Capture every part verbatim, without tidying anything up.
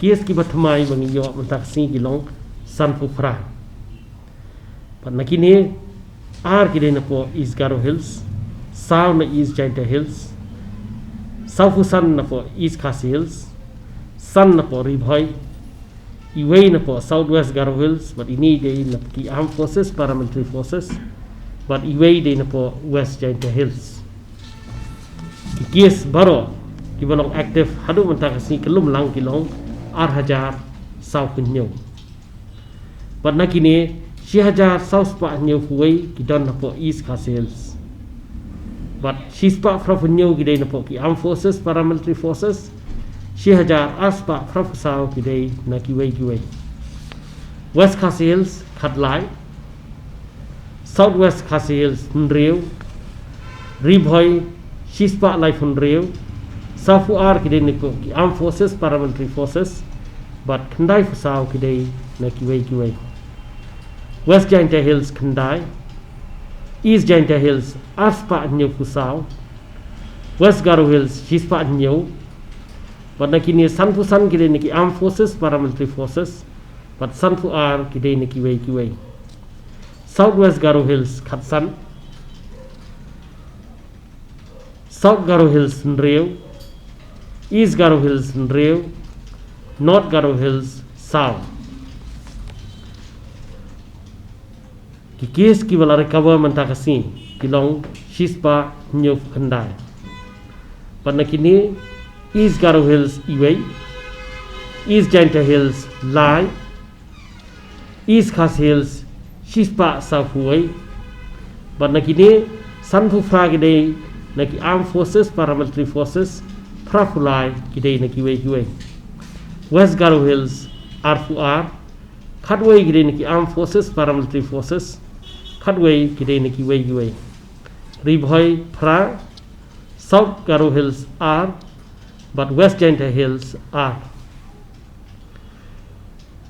Ki case kiba thymmai ba ngi ïoh mynta ka sngi ki long sanphew phra. Bad na kine, ar ki dei napoh East Garo Hills, saw na East Jaintia Hills, sawphew san napoh East Khasi Hills, san napoh Ri Bhoi, iwei napoh South West Garo Hills, bad ine i dei na ki Armed Forces, Paramilitary Forces, bad iwei i dei napoh West Jaintia Hills. Ki case baroh kiba long active haduh mynta ka sngi kyllum lang ki long ar hajar sawphew hynñiew. Bad na kine, shi hajar saw spah hynñiewphew wei ki don napoh East Khasi Hills. Bad shi spah phraphew hynñiew ki dei napoh ki Armed Forces, Paramilitary Forces, shi hajar ar spah phraphew saw ki dei na kiwei kiwei. West Khasi Hills khatlai, South West Khasi Hills hynriew, Ri Bhoi shi spah laiphew hynriew, sawphew ar ki dei napoh ki Armed Forces, Paramilitary Forces, bad khyndaiphew saw ki dei na kiwei kiwei. West Jaintia Hills khyndai, East Jaintia Hills ar spah hynñiewphew saw, West Garo Hills shi spah hynñiew, bad na kine sanphew san ki dei na ki Armed Forces, Paramilitary Forces, bad sanphew ar ki dei na kiwei kiwei. South West Garo Hills khatsan, South Garo Hills hynriew, East Garo Hills hynriew, North Garo Hills saw. Ki case kiba la recover mynta ka sngi ki long shi spah hynñiewphew khyndai. Bad na kine, East Garo Hills iwei, East Jaintia Hills lai, East Khasi Hills shi spah sawphew wei. Bad na kine, sanphew phra ki dei na ki Armed Forces, Paramilitary Forces, phraphew lai ki dei na kiwei kiwei. West Garo Hills arphew ar, khatwei ki dei na ki Armed Forces, Paramilitary Forces, khatwei ki dei na kiwei kiwei. Ri Bhoi phra, South Garo Hills ar, bad West Jaintia Hills ar.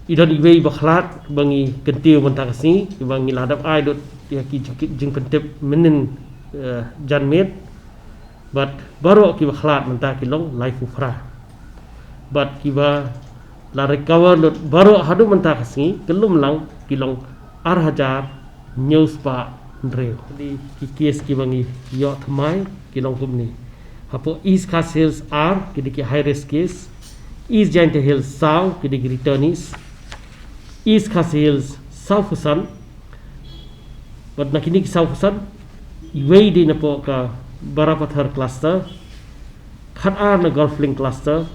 I don iwei iba khlad ba ngi kyntiew mynta ka sngi, iba ngi la dep ai lut ïa ki jing-, jingpyntip mynnin, eh, janmiet. Bad baroh kiba khlad mynta ki long laiphew phra. Bad kiba la recover lut baroh haduh mynta ka sngi kyllum lang ki long ar hajar hynñiew spah hynriew. Te ki case kiba ngi ïoh thymmai ki long kumne. Hapoh East Khasi Hills ar, ki dei ki high risk case. East Jaintia Hills saw, ki dei ki returnees. East Khasi Hills sawphew san. Bad na kine ki sawphew san, iwei i dei napoh ka Barapathar cluster, khatar na Golf Link cluster,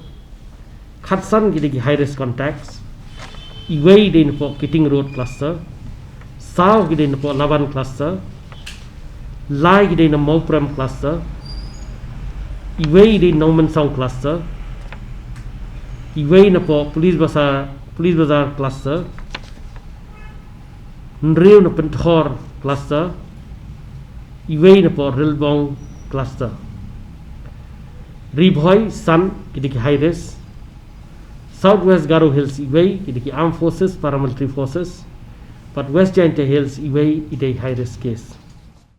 khatsan ki dei ki high risk contacts, iwei i dei napoh Keating Road cluster, saw ki dei napoh Laban cluster, lai ki dei na Mawprem cluster, iwei i dei Nongmensong cluster, iwei napoh Police Bazar, Police Bazar cluster, hynriew na Pynthor cluster, iwei napoh Rilbong cluster. Ri Bhoi san, ki dei ki high risk. South West Garo Hills iwei, ki dei ki Armed Forces, Paramilitary Forces. Bad West Jaintia Hills iwei i dei high risk case.